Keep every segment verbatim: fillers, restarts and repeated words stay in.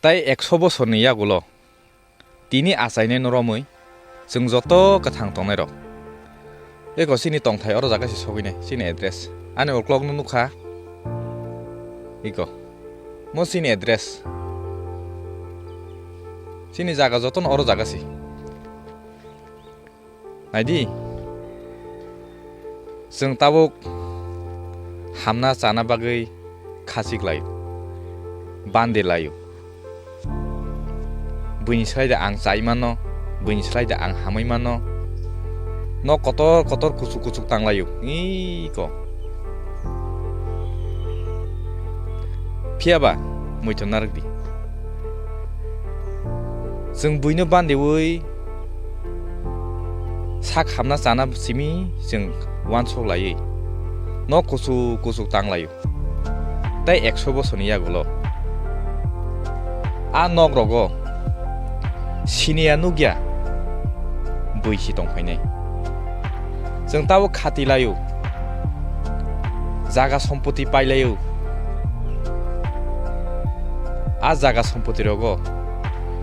Tai ekso bosorni yagulo tini achainai no romwi chwng joto kwthang tongnairok. Eko chini tongthai oro jaga se sogwinai, chini address. Ani uklok no nukha. Eko. Mo chini address. Chini jaga jotono oro jaga se. Naidi, chwng tabuk hamna chana bagwi khachik laio, bandi laio. Buini slai da ang chai mano, buini slai da ang hamwi mano. Nok kotor kotor kuchuk kuchuk tang laio, iko. Phiya ba, muitu narwk di. Chwng buino bandiwi sak hamna chana simi chwng uansuk laiwi nok kuchuk kuchuk tang laio. Tai ekso bosorni yagulo a nok rogo siniya nukya bui si tong phainai. Chwng tabuk khati laio, jaga sompoti pai laio. A jaga sompoti rogo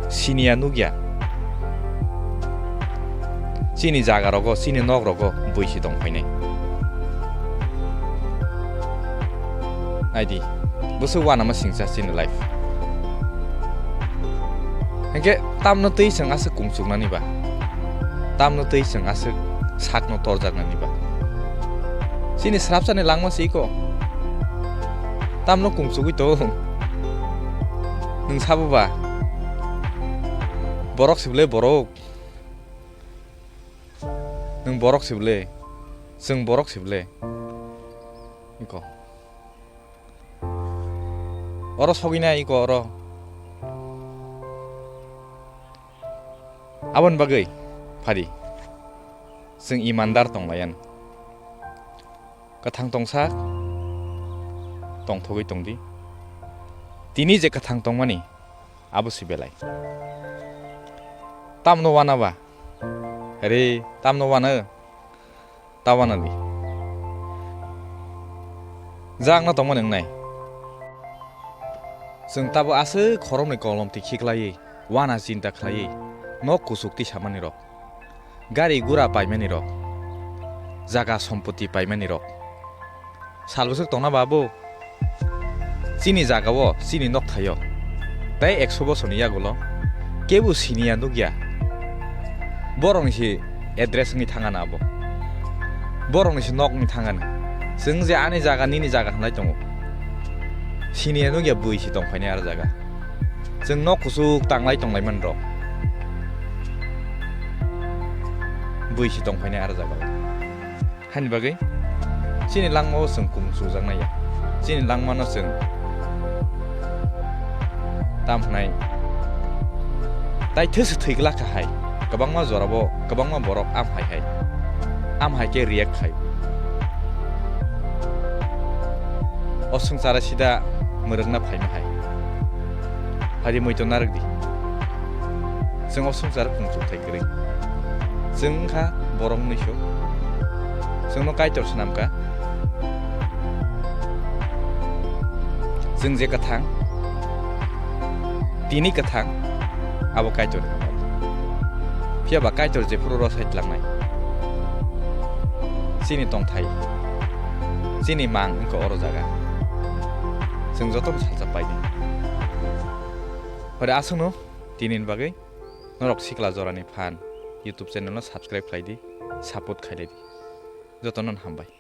siniya nukya. Chini jaga rogo, chini nok rogo bui si tong phainai. Naidi, bwswk uanama singcha chini life. Hinkhe tamno twi chwng aswk kungchuknani ba? Tamno twi chwng aswk sakno torjaknani ba? Chini srapsani langma se iko. Tamno kungchugwi tong? Nwng sabo ba? Borok se bwle borok. Nwng borok se bwle. Chwng borok se bwle. Iko. Oro sogwinai iko oro. Aboni bagwi phari. Chwng imandar tong laiyan. Kwthang tongsa tongthogwi tongdi. Tini je kwthang tongmani abo se belai. Tamno uana ba? Re, tamno uana? Ta uana di. Jagna tongmani wngnai. Chwng tabo aswk khoroknwi kolom twi khiklaiwi, uana chinta khlaiwi, nok kuchuk twi samani rok. Gari gura paimani rok, jaga sompoti paimani rok. Sal bwswk tongna ba bo? Chini jaga o, chini nok thaio. Tai ekso bosorni yagulo kebo siniya nukya. Borokni se address wngwi thangana abo. Borokni se nok wngwi thangana. Chwng je ani jaga, nini jaga hwnlai tongo. Siniya nukya bui se tong phainai aro jaga. Chwng nok kuchuk tanglai tonglaimani rok. Bui se tong phainai aro jaga. Haini bagwi chini langmao chwng kung chukjaknai ya. Chini langmano chwng tam hwnai tai thwi se thwi glak kha hai. Kwbangma jorabo kwbangma borok am hai hai. Am hai khe react khai. O swngchara sida mwrwkna phaima hai. Phadi muitu narwk di. Chwng o swngchar kung chukthai kwrwi. Chwng wngkha borok wngwi su. Chwngno Kaitor swnam kha. Chwng je kwthang, tini kwthang, abo Kaitor. Phiya ba Kaitor jephuru rw sai tlangnai. Chini tongthai, chini mang wngkha oro jaga. Chwng jotono salsa paidi. Hore aswkno tinini bagwi norok sikla jorani phan YouTube channel no subscribe khlai di, support khlai di. Jotono hambai.